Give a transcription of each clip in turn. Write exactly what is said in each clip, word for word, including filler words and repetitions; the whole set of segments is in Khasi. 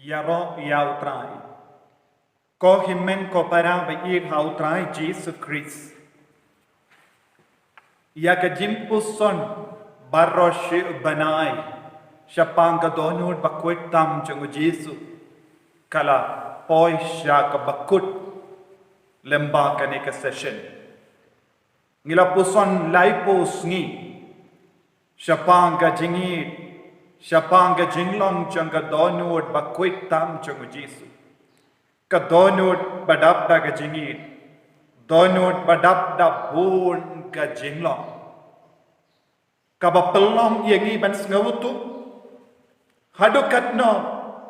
Ïaroh ïa U Trai. Ko hynmen ko para ba ïeit ha U Trai Jisu Khrist. Ïa ka jingpuson baroh shi bnai shaphang ka dohnud bakhuid tam jong U Jisu ka la poi sha kaba kut lyngba kane ka session. Ngi la puson laiphew sngi shaphang ka jingïeit, shaphang ka jinglong jong ka dohnud bakhuid tam jong U Jisu. Ka dohnud ba dap da ka jingïeit, dohnud ba dap da bun ka jinglong. Kaba pynlong ïa ngi ban sngewthuh haduh katno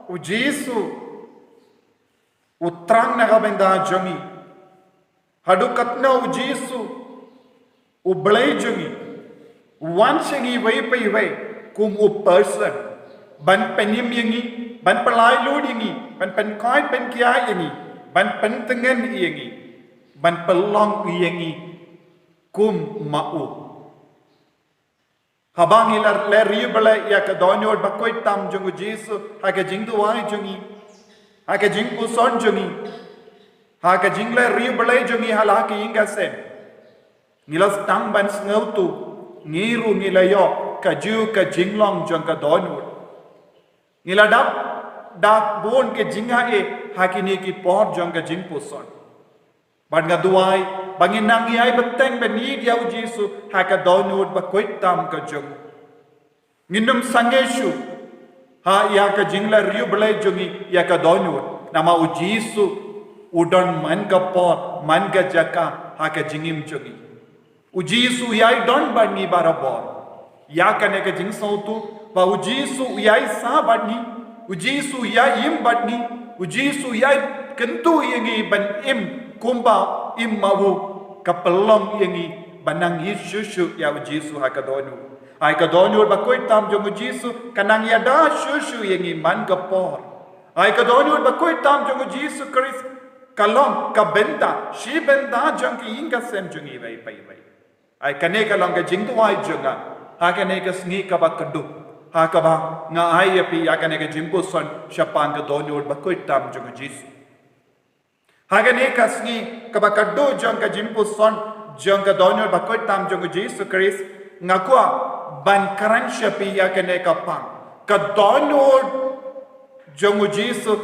U Jisu u thrang na ka bynta jong ngi. Haduh katno U Jisu U Blei jong ngi u wan sha ngi iwei pa iwei kum u person, ban pynim ïa ngi, ban pyllait lut ïa ngi, ban pynkoit pynkiai ïa ngi, ban pyntngen ïa ngi, ban pynlong ïa ngi kum ma u. Haba ngi la leh riewblei ïa ka dohnud bakhuid tam jong U Jisu ha ka jingduwai jong ngi, ha ka jingpuson jong ngi, ha ka jingleh riewblei jong ngi ha la ka ïing ka sem, ngi la sdang ban sngewthuh, ngi ruh ngi la ïoh kajuh ka jinglong jong ka dohnud. Ngi la dap da bun ka jingaiei ha kine ki por jong ka jingpuson. Bad nga duwai ba ngin nang ïai bteng ban ïeit ïa U Jisu ha ka dohnud bakhuid tam ka jong u. Ngin ym sangeh shuh ha ïa ka jingleh riewblei jong ngi ïa ka dohnud, namar U Jisu u don man ka por, man ka jaka ha ka jingim jong ngi. U Jisu u ïai don bad ngi barabor. Ïa kane ka jingsngewthuh ba U Jisu u ïai sah bad ngi, U Jisu u ïai im bad ngi, U Jisu u ïai kyntu ïa ngi ban im kumba im ma u, ka pynlong ïa ngi ban nang ïeit shuh shuh ïa U Jisu ha ka dohnud. Ai ka dohnud bakhuid tam jong U Jisu ka nang ïada shuh shuh ïa ngi man ka por. Ai ka dohnud bakhuid tam jong U Jisu Khrist ka long ka bynta, shi bynta jong ka ïing ka sem jong ngi iwei pa iwei. Ai kane ka long ka jingduwai jong nga ha kane ka sngi kaba khatduh, ha kaba nga ai ïa phi ïa kane ka jingpuson shaphang ka dohnud bakhuid tam jong U Jisu. Ha kane ka sngi kaba khatduh jong ka jingpuson jong ka dohnud bakhuid tam jong U Jisu Khrist, nga kwah ban kren sha phi ïa kane ka pang. Ka dohnud jong U Jisu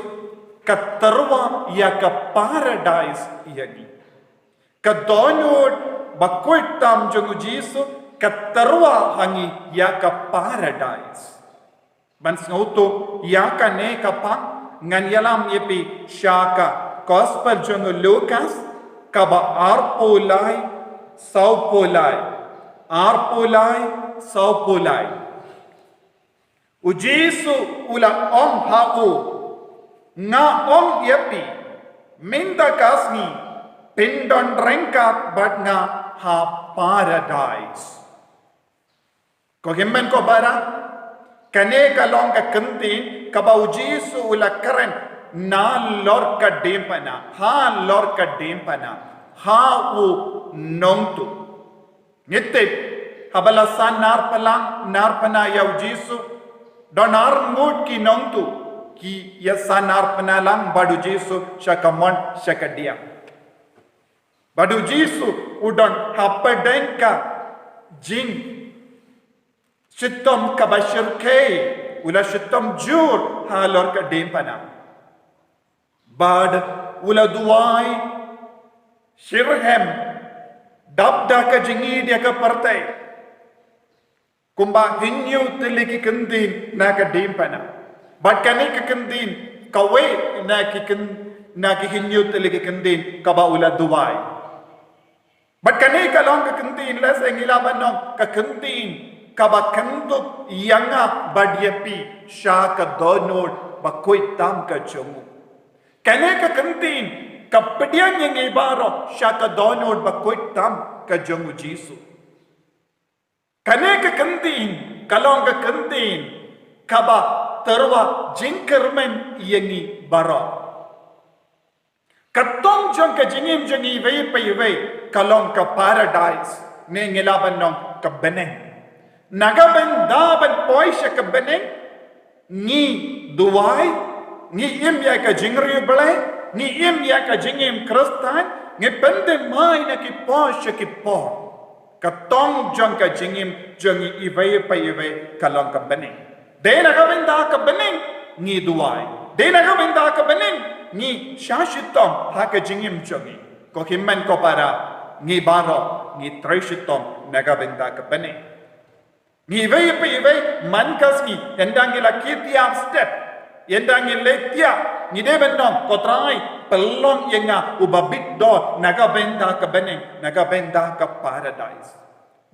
ka tyrwa ïa ka paradais ïa ngi. Ka dohnud bakhuid tam jong U Jisu ka tyrwa ha ngi ïa ka paradais. Ban sngewthuh ïa kane ka pang, ngan ïalam ïa phi sha ka Gospel jong u Lukas, kaba arphew lai, sawphew lai. Arphew lai, sawphew lai. U Jisu u la ong ha u, nga ong ïa phi, mynta ka sngi phin don ryngkat bad nga ha paradais. Ko hynmen ko para, kane ka long ka ktien kaba U Jisu u la kren nalor ka diengphna, halor ka diengphna, ha u nongtuh. Ngi tip, haba la san narphlang, narphna ïa U Jisu, don arngut ki nongtuh ki ïa san narphna lang bad U Jisu sha ka mon, sha ka dieng. Bad U Jisu u don hapdeng ka jingshitom kaba shyrkhei, u la shitom jur halor ka diengphna. Bad u la duwai shitrhem, dap da ka jingïeit ïa ka pyrthei. Kumba hynñiew tylli ki ktien na ka diengphna. Bad kane ka ktien kawei na ki ktien, na ki hynñiew tylli ki ktien kaba u la duwai. Bad kane ka long ka ktien, lehse ngi lah ban ong ka ktien kaba kyndup ïa nga bad ïa phi sha ka dohnud bakhuid tam ka jong u. Kane ka ktien ka pdiang ïa ngi baroh sha ka dohnud bakhuid tam ka jong U Jisu. Kane ka ktien ka long ka ktien kaba tyrwa jingkyrmen ïa ngi baroh. Ka tong jong ka jingim jong ngi iwei pa iwei ka long ka paradais, ne ngi lah ban ong ka bneng. Na ka bynta ban poi sha ka bneng, ngi duwai, Ngi im ïa ka jingriewblei, ngi im ïa ka jingim Khristan, ngi pynthymmai na ki por sha ki por. Ka tong jong ka jingim jong ngi iwei pa iwei ka long ka bneng. Dei na ka bynta ka bneng ngi duwai. Dei na ka bynta ka bneng ngi shah shitom ha ka jingim jong ngi. Ko hynmen ko para, ngi baroh ngi trei shitom na ka bynta ka bneng. Ngi iwei pa iwei man ka sngi, ynda ngi la kit ïa step, ynda ngi leit ïa, ngi dei ban ong, ko Trai, pynlong ïa nga uba bit dor na ka bynta ka bneng, na ka bynta ka paradise.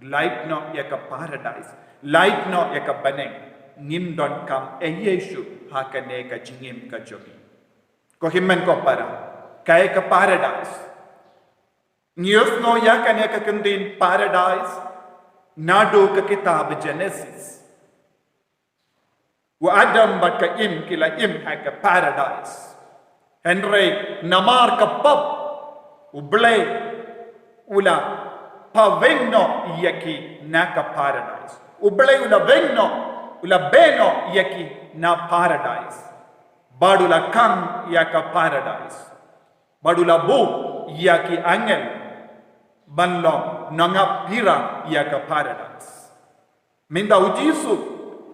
Lait noh ïa ka paradise, lait noh ïa ka bneng. Ngim donkam ei ei shuh ha kane ka jingim ka jong ngi. Ko hynmen ko para, kaei ka paradise? Ngi ïohsngew ïa kane ka kyntien paradise naduh ka kitab Genesis. U Adam bad ka Im ki la im ha ka paradise. Hynrei namar ka pop, U Blei u la paweng noh ïa ki na ka paradise. U Blei u la weng noh, u la beh noh ïa ki na paradise. Bad u la khang ïa ka paradise. Bad u la buh ïa ki angel ban long nongap phira ïa ka paradise. Mynta U Jisu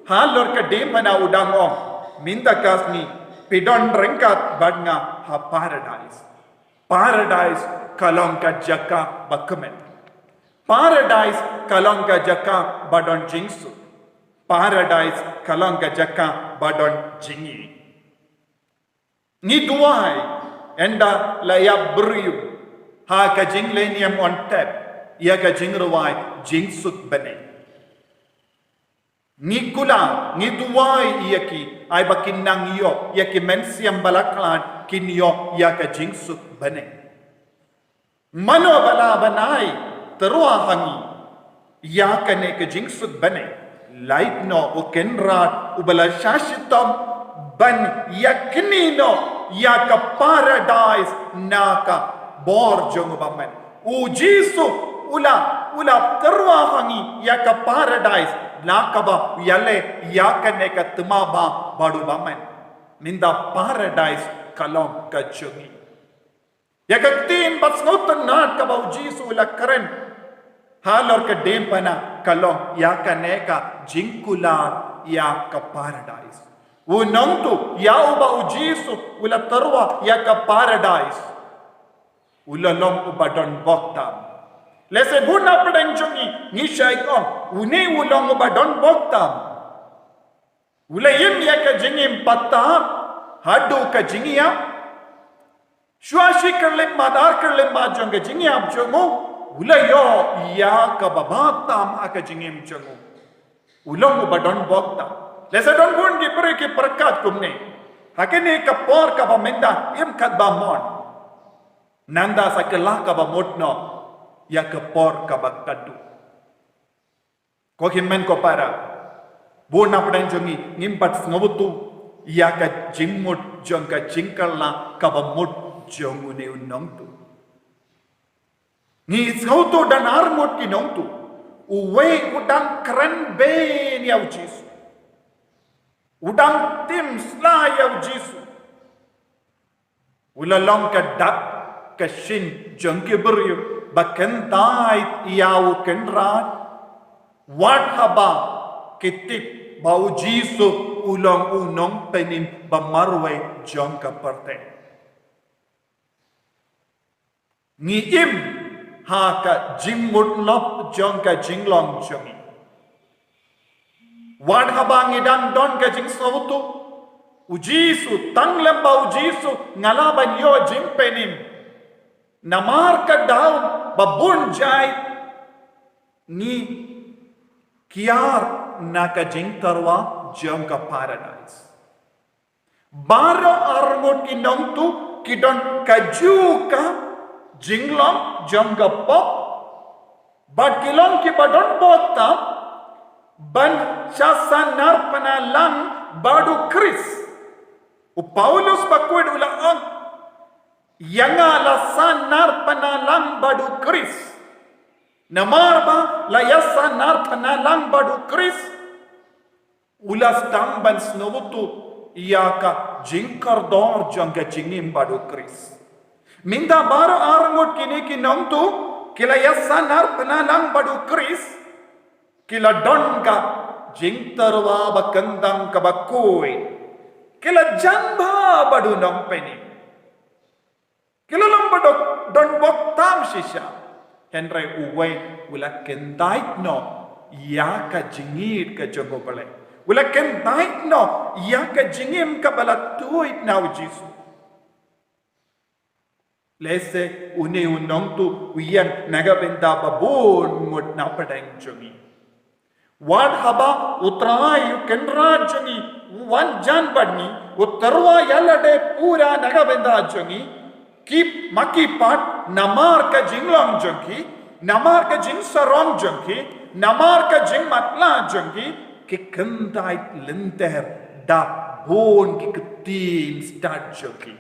halor ka diengphna u dang ong, mynta ka sngi phi don ryngkat bad nga ha paradise. Paradise ka long ka jaka ba kmen. Paradise ka long ka jaka ba don jingsuk. Paradise ka long ka jaka ba don jingïeit. Ngi duwai, ynda la ïap briew ha ka jingleh niam, yn tep ïa ka jingrwai jingsuk bneng. Ngi kular, ngi duwai ïa ki, ai ba kin nang ïoh ïa ki mynsiem ba la khlad, kin ïoh ïa ka jingsuk bneng. Mano ba la ban ai tyrwa ha ngi ïa kane ka jingsuk bneng? Lait noh U Kynrad uba la shah shitom ban ïa kynnoh ïa ka paradise na ka bor jong U Bamon. U Jisu u la, u la tyrwa ha ngi ïa ka paradise, la kaba u ïaleh ïa kane ka thma bha bad U Bamon. Mynta paradise ka long ka jong ngi. Ïa ka ktien ba sngewtynnad kaba U Jisu u la kren halor ka diengphna ka long ïa kane ka jingkular ïa ka paradise. U nongtuh ïa uba U Jisu u la tyrwa ïa ka paradise, u la long uba don bok tam. Lehse bun na pdeng jong ngi ngi shait ong, une u long uba don bok tam. U la im ïa ka jingim patar haduh ka jingïap. Shuwa shi khyllipmat ar khyllipmat jong ka jingïap jong u, u la ïoh ïa kaba bha tam ha ka jingim jong u. U long uba don bok tam. Lehse don bun ki briew ki pyrkhat kumne, ha kane ka por kaba mynta im katba mon, nangta sa kylla kaba mut noh ïa ka por kaba khadduh. Ko hynmen ko para, bun na pdeng jong ngi ngim pat sngewthuh ïa ka jingmut jong ka jingkylla kaba mut jong une u nongtuh. Ngi sngewthuh don ar ngut ki nongtuh. Uwei u dang kren beiñ ïa U Jisu, u dang tim sla ïa U Jisu. U la long ka dak ka shin jong ki briew ba kyntait ïa U Kynrad, wat haba ki tip ba U Jisu u long u Nongpynim ba marwei jong ka pyrthei. Ngi im ha ka jingmut lop jong ka jinglong jong ngi. Wat haba ngi dang don ka jingsngewthuh, U Jisu, tang lem bad U Jisu nga lah ban ïoh jingpynim. Namar ka daw ba bun jait ngi kiar na ka jingtyrwa jong ka paradise. Baroh arngut ki nongtuh ki don kajuh ka jinglong jong ka pop, bad ki long kiba don bor tam ban shah sahnarphna lang bad U Khrist. U Paulus bakhuid u la ong, ïa nga la sahnarphna lang bad U Khrist. Namar ba la ïa sahnarphna lang bad U Khrist, u la sdang ban sngewthuh ïa ka jingkordor jong ka jingim bad u Khrist. Mynta baroh arngut kine ki nongtuh ki la ïasanar pynlang bad u Khrist, ki la don ka jingtyrwa ba kyndang kaba khuid, ki la jan bha bad u Nongpynim. Ki la long ba dok don bok tam shisha. Hynrei uwei u la kyntait noh ïa ka jingïeit ka jong u Blei. U la kyntait noh ïa ka jingim kaba la tuid na u Jisu. Lehse une u nongtuh u ïeng na ka bynta ba bun ngut na pdeng jong ngi. Wat haba u Trai u Kynrad jong ngi u wan jan bad ngi, u tyrwa ïa lade pura na ka bynta jong ngi, ki ma ki pat namar ka jinglong jong ki, namar ka jingsarong jong ki, namar ka jingmatlah jong ki, ki kyntait lynter da bun ki ktien stad jong ki.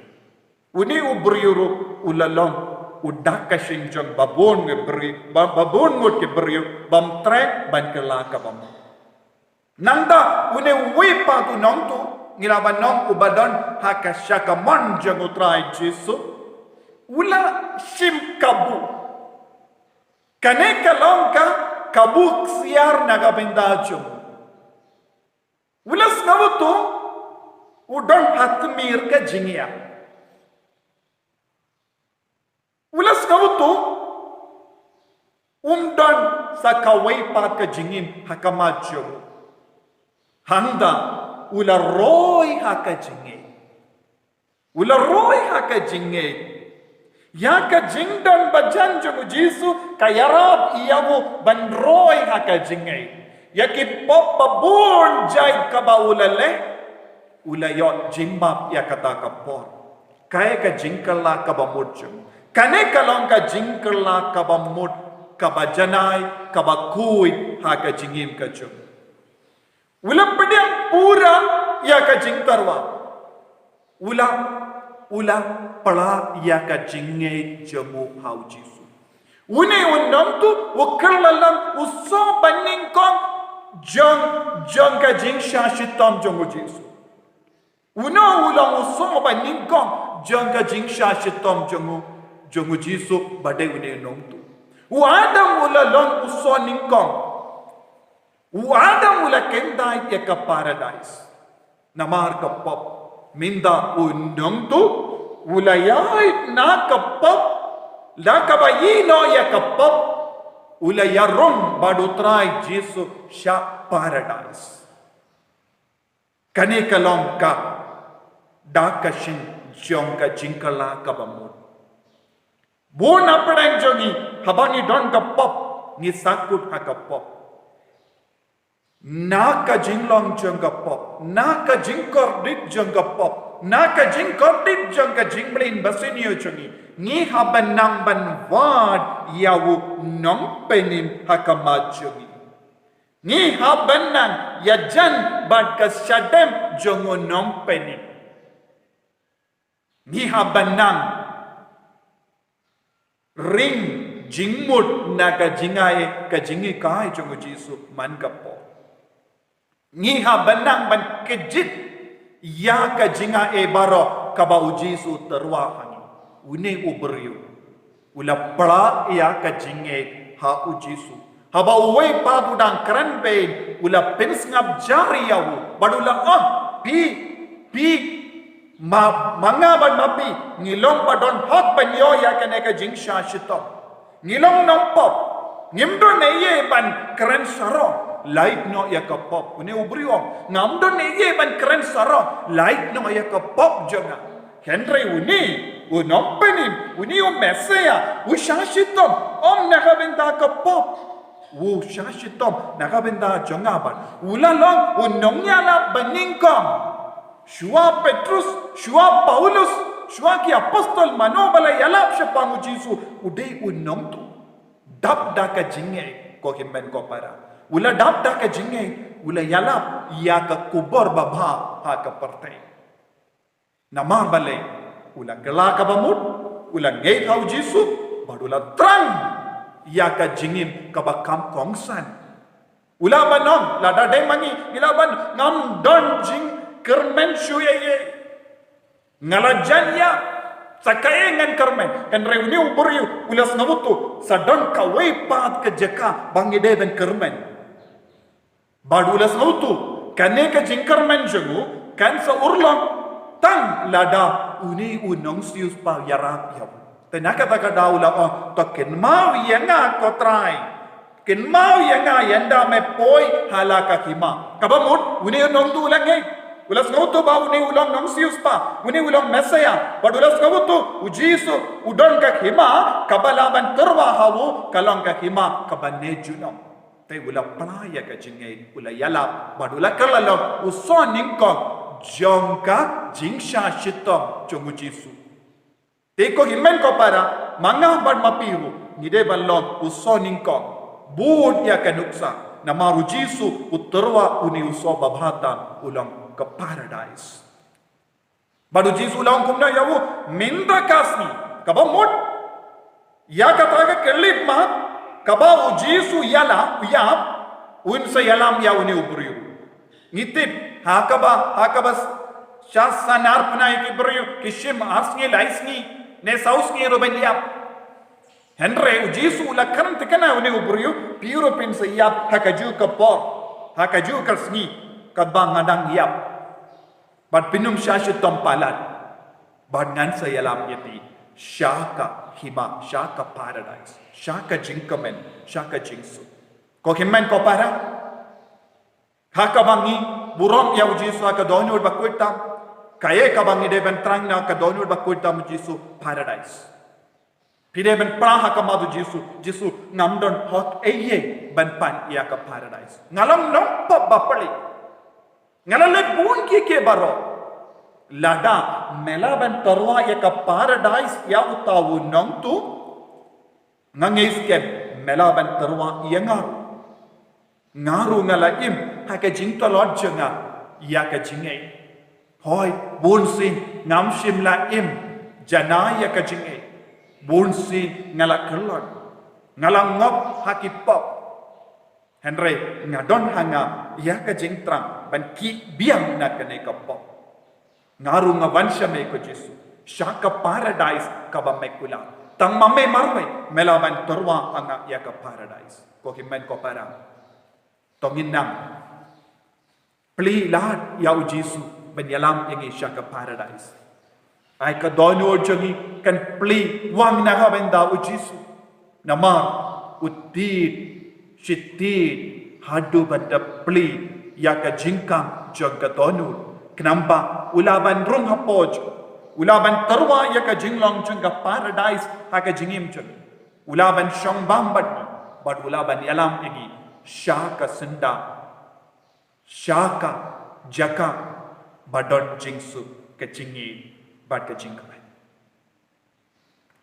Une u briew ruh u la long u dak ka shynjong ba bun ngut ki briew, ba, ba bun ngut ki briew bym treh ban kylla kaba mut. Nangta une uwei pat u nongtuh, ngi lah ban ong uba don ha ka sha ka mon jong u Trai Jisu, u la shim kabu. Kane ka long ka kabu ksiar na ka bynta jong u. U la sngewthuh u don ha tmier ka jingïap. U la sngewthuh um don sa kawei pat ka jingim ha khmat jong u. Hangta u la roi ha ka jingngeit. U la roi ha ka jingngeit ïa ka jingdon bajan jong u Jisu, ka ïarap ïa u ban roi ha ka jingngeit ïa ki pop ba bun jait kaba u la leh. U la ïoh jingmap ïa kata ka por. Kaei ka jingkylla kaba mut jong u? Kane ka long ka jingkylla kaba mut, kaba janai, kaba khuid ha ka jingim ka jong u. U la pdiang pura ïa ka jingtyrwa. U la, u la pla ïa ka jingngeit jong u ha u Jisu. Une u nongtuh u kylla lang u sngewbha nyngkong jong, jong ka jingshah shitom jong u Jisu. Uno u long u sngewbha nyngkong jong ka jingshah shitom jong u, jong u Jisu ba dei une u nongtuh. U Adam u la long u sngewbha nyngkong. U Adam u la kyntait ïa ka paradais namar ka pop. Mynta u nongtuh u la ïaid na ka pop, la kaba ïehnoh ïa ka pop, u la ïarung bad u Trai Jisu sha paradais. Kane ka long ka dak ka shynjong ka jingkylla kaba mut. Bun na pdeng jong ngi haba ngi don ka pop ngi sahkut ha ka pop. Na ka jinglong jong ka pop, na ka jingkordit jong ka pop, na ka jingkordit jong ka jingmlien basniew jong ngi, ngi hap ban nang ban wad ïa u Nongpynim ha khmat jong ngi. Ngi hap ban nang ïajan bad ka shadem jong u Nongpynim. Ngi hap ban nang ring jingmut na ka jingai, ka jinghikai jong u Jisu man ka pop. Ngi hap ban nang ban kjit ïa ka jingai baroh kaba u Jisu tyrwa ha ngi. Une u briew u la pla ïa ka jingngeit ha u Jisu. Haba uwei pat u dang kren beiñ u la pynsngap jar ïa u bad u la ong, phi, phi, ma, ma nga bad ma phi ngi long ba don hok ban ïoh ïa kane ka jingshah shitom. Ngi long nongpop. Ngim don eiei ban kren sarong. Lait noh ïa ka pop. Une u briew u ong, ngam don eiei ban kren sarong. Lait noh ïa ka pop jong nga. Hynrei une u Nongpynim, une u Messaïah u shah shitom ym na ka bynta ka pop. U shah shitom na ka bynta jong nga bad u la long u nongïalap ba nyngkong. Shuwa Petrus, shuwa Paulus, shuwa ki apostol, mano ba la ïalap shaphang u Jisu? U dei u nongtuh. Dap da ka jingngeit, ko hynmen ko para. U la dap da ka jingngeit, u la ïalap ïa ka khubor babha ha ka pyrthei. Namar balei? U la kylla kaba mut, u la ngeit ha u Jisu bad u la thrang ïa ka jingim kaba kham kongsan. U lah ban ong, lada dei ma ngi, ngi lah ban ong, ngam don jing, kyrmen shuh ïa ïa. Nga la jan ïa, sa kaei ngan kyrmen. Hynrei une u briew u la sngewthuh, sa don kawei pat ka jaka ba ngi dei ban kyrmen. Bad u la sngewthuh, kane ka jingkyrmen jong u kan sa urlong tang lada une u nongsiewspah u ïarap ïa u. Te na kata ka daw u la ong, to kynmaw ïa nga ko Trai. Kynmaw ïa nga ynda me poi ha la ka hima. Kaba mut, une u nongduh u la ngeit. U la sngewthuh ba une u long nongsiewspah, une u long Messiah. Bad u la sngewthuh, u Jisu u don ka hima kaba lah ban tyrwa ha u, ka long ka hima kaba ne junom. Te u la pla ïa ka jingngeit, u la ïalap, bad u la kylla long u sor nyngkong jong ka jingshah shitom jong u Jisu. Te ko hynmen ko para, ma nga bad ma phi ruh, ngi dei ban long u sor nyngkong. Bud ïa ka nuksa, namar u Jisu u tyrwa une u sor babha tam, u long ka paradais. Bad u Jisu u la ong kumno ïa u, mynta ka sngi, kaba mut ïa kata ka khyllipmat kaba u Jisu u ïalap, u ïap, un sa ïalam ïa une u briew. Ngi tip, ha kaba, ha kaba shah sanar pynai ki briew, ki shim ar sngi, lai sngi, ne saw sngi ruh ban ïap. Hynrei u Jisu u la kren thikna ïa une u briew, phi ruh phin sa ïap ha kajuh ka por, ha kajuh ka sngi, kaba nga dang ïap. Bad phin ym shah shitom palat. Bad ngan sa ïalam ïa phi sha ka hima, sha ka paradais, sha ka jingkmen, sha ka jingsuk. Ko hynmen ko para, ha kaba ngi burom ïa u Jisu ha ka dohnud bakhuid tam, kaei kaba ngi dei ban thrang na ka dohnud bakhuid tam u Jisu? Paradais. Phi dei ban pra ha khmat u Jisu, Jisu, ngam don hok ei ei ban pan ïa ka paradais. Nga long nongpop bapli. Nga la leh bun kiei kiei baroh. Lada me lah ban tyrwa ïa ka paradais ïa uta u nongtuh, nga ngeit skhem me lah ban tyrwa ïa nga. Nga ruh nga la im ha ka jingtlot jong nga ïa ka jingngeit. Hooid, bun sien ngam shym la im janai ïa ka jingngeit. Bun sien nga la kyllon, nga la ngop ha ki pop. Hynrei nga don ha nga ïa ka jingthrang ban kyrpad biang na kane ka pop. Nga ruh nga wan sha me ko Jisu, sha ka paradais kaba me kular. Tang ma me marwei me lah ban tyrwa ha nga ïa ka paradais. Ko hynmen ko para, to ngin nang plie lad ïa u Jisu ban ïalam ïa ngi sha ka paradais. Ai ka dohnud jong ngi kan plie wang na ka bynta u Jisu. Namar u tied shi tied haduh ban da plie ïa ka jingkam jong ka dohnud. Khnang ba u lah ban rung hapoh jong ngi, u lah ban tyrwa ïa ka jinglong jong ka paradais ha ka jingim jong ngi. U lah ban shong bam bad ngi, bad u lah ban ïalam ïa ngi sha ka syndah, sha ka jaka ba don jingsuk, ka jingngeit bad ka jingkmen.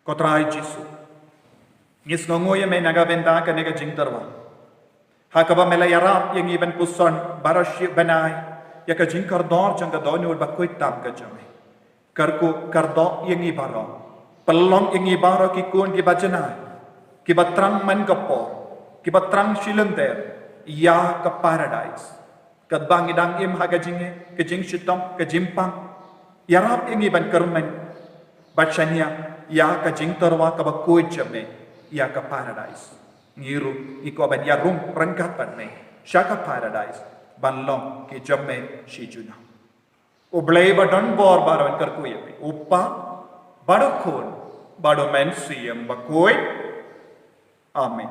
Ko Trai Jisu, ngi sngewnguh ïa me na ka bynta kane ka jingtyrwa, ha kaba me la ïarap ïa ngi ban puson baroh shi bnai ïa ka jingkordor jong ka dohnud bakhuid tam ka jong me. Kyrkhu kyrdoh ïa ngi baroh, pynlong ïa ngi baroh ki khun kiba janai, kiba thrang man ka por, kiba thrang shilynter ïa ka paradais. Katba ngi dang im ha ka jing, ka jingshitom, ka jingpang, ïarap ïa ngi ban kyrmen bad shaniah ïa ka jingtyrwa kaba khuid jong me ïa ka paradais. Ngi ruh ngi kwah ban ïarung ryngkat bad me sha ka paradais, ban long ki jong me shi junom. U Blei ba don bor baroh un kyrkhu ïa phi, u Kpa, bad u Khun, bad u Mynsiem Bakhuid. Amen.